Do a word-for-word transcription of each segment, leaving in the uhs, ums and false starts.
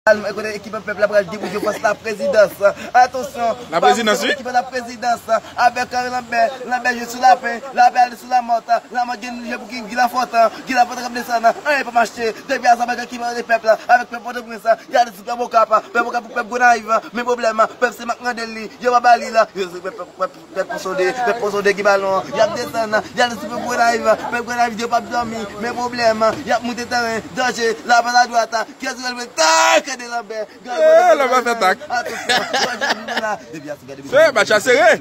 Kote ekip pèp la pral debouje fas la prezidans. Atansyon. La prezidans, wi. Ekip la prezidans. Avèk, euh, Lanbè, Lanbè jwe sou Lapen, Lapen ale sou Lamòt, Lamòt gen je pou ki, ki Lafòt, ki Lafòt k ap desann. Anyen pa mache. Depi a sa, avèk ekip de pèp la, avèk pèp Pòtoprens, y ale sou pèp Okap, pèp Okap pou pèp Gonayiv. Men pwoblèm, pèp Senmak mande li, yo pa ba li la. Yo se pèp, pèp, pèp Pòsonde, pèp Pòsonde ki balon, y ap desann, y ale sou pèp Gonayiv, pèp Gonayiv yo p ap dòmi. Men pwoblèm, y ap moute tèren, danje, lapès adwat, kiyès ki pral tak de Lanbè. Eh, Lanbè fè tak. Atansyon, danje vin la. Depi a, gade, fè match la sere.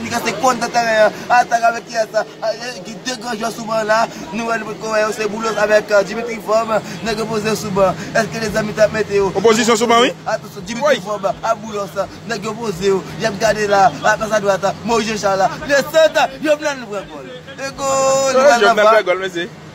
Li kase kont nan tèren an. Atak avèk kiyès? Ah, eh, gen de gran jwè sou ban la. Nou wè, nou poko wè yo, se Boulos avèk, euh, Dimitri Vorbe. Nèg yo poze yo sou ban. Èske lezanmi t ap mete yo? Opozisyon sou ban, wi. Atansyon, Dimitri Vorbe ak Boulos. Nèg yo poze yo. Y ap gade la. Lapès adwat. Moyiz Jan Chal. Desant. Jovenel, nou pran gòl. E gòl. Nou pral nan va.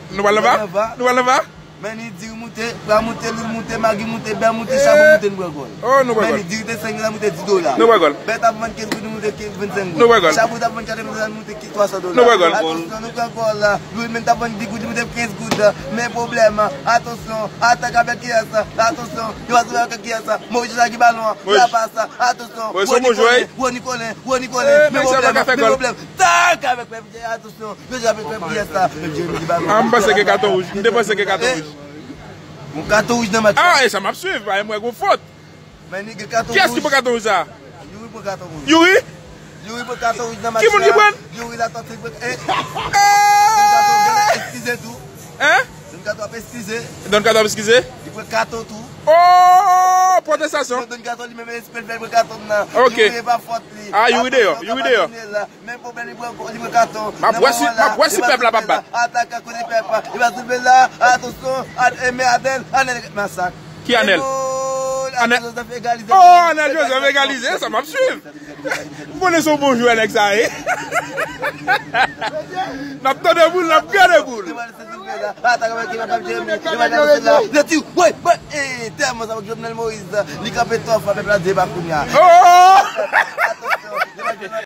Nou pral nan va. Nou pral nan va. Menni, diri moute, pwa moute, lwil moute, magi moute, bè moute, chabon moute, nou pran gòl. Oh, nou pran gòl. Menni, diri te senk dola, moute dis dola. Nou pran gòl. Bè t ap vann kenz goud, moute vennsenk goud. Nou pran gòl. Chabon t ap vann katrevennsenk, moute twa san dola. Nou pran gòl. Atansyon, nou pran gòl. Lwil menn t ap vann dis goud, moute kenz goud. Men pwoblèm, atansyon, atak avèk kiyès? Atansyon, yo pa sou avèk kiyès? Moyiz Jan Chal ki balon an. Lapas, atansyon. Roni Kolen, Roni Kolen, Roni Kolen. Men pwoblèm, men pwoblèm. Tak avèk pèp, atansyon. Yo ja fè pèp kiyès la? Pèp Jeremi ki balon. Ah, m panse ke katon wouj. M te panse ke katon wouj. Bon, katon wouj nan match la. Ah, e sa m ap swiv. Ay, mwen gon fot. Men li gen katon wouj. Kiyès ki pran katon wouj sa? Youri pran katon wouj. Youri? Youri pran katon wouj nan match la. Ki moun ki pran? Youri Latortue pran. Eh. Don Kato genlè eskize tou. Hein? Don Kato ap eskize. Don Kato ap eskize? Li pran katon tou. Oh, pwotestasyon. Don Kato li menm espè l fè l pran katon nan. Ok. Youri e pa fòt li. Ah, Youri deyò, Youri deyò. Men pwoblèm li pran, li pran katon. M ap wè si, m ap wè si pèp la p ap bat. Atak kote pèp. Li pa soulve la. Atansyon. Anèl, Anèl, masak. Ki Anèl? Anèl Joseph egalize. Oh, Anèl Joseph egalize. Sa m ap swiv. M konnen se yon bon jwè nèg sa ye. N ap tande boul, n ap gade boul. Atak avèk Emmanuel Jeremy. Emmanuel Joseph la. Leti. Woy, woy. Eh, tèlman sa avèk Jovenel Moïse. Li kanpe twò fò, pèp la di e pa kounye a. Oh! Atansyon.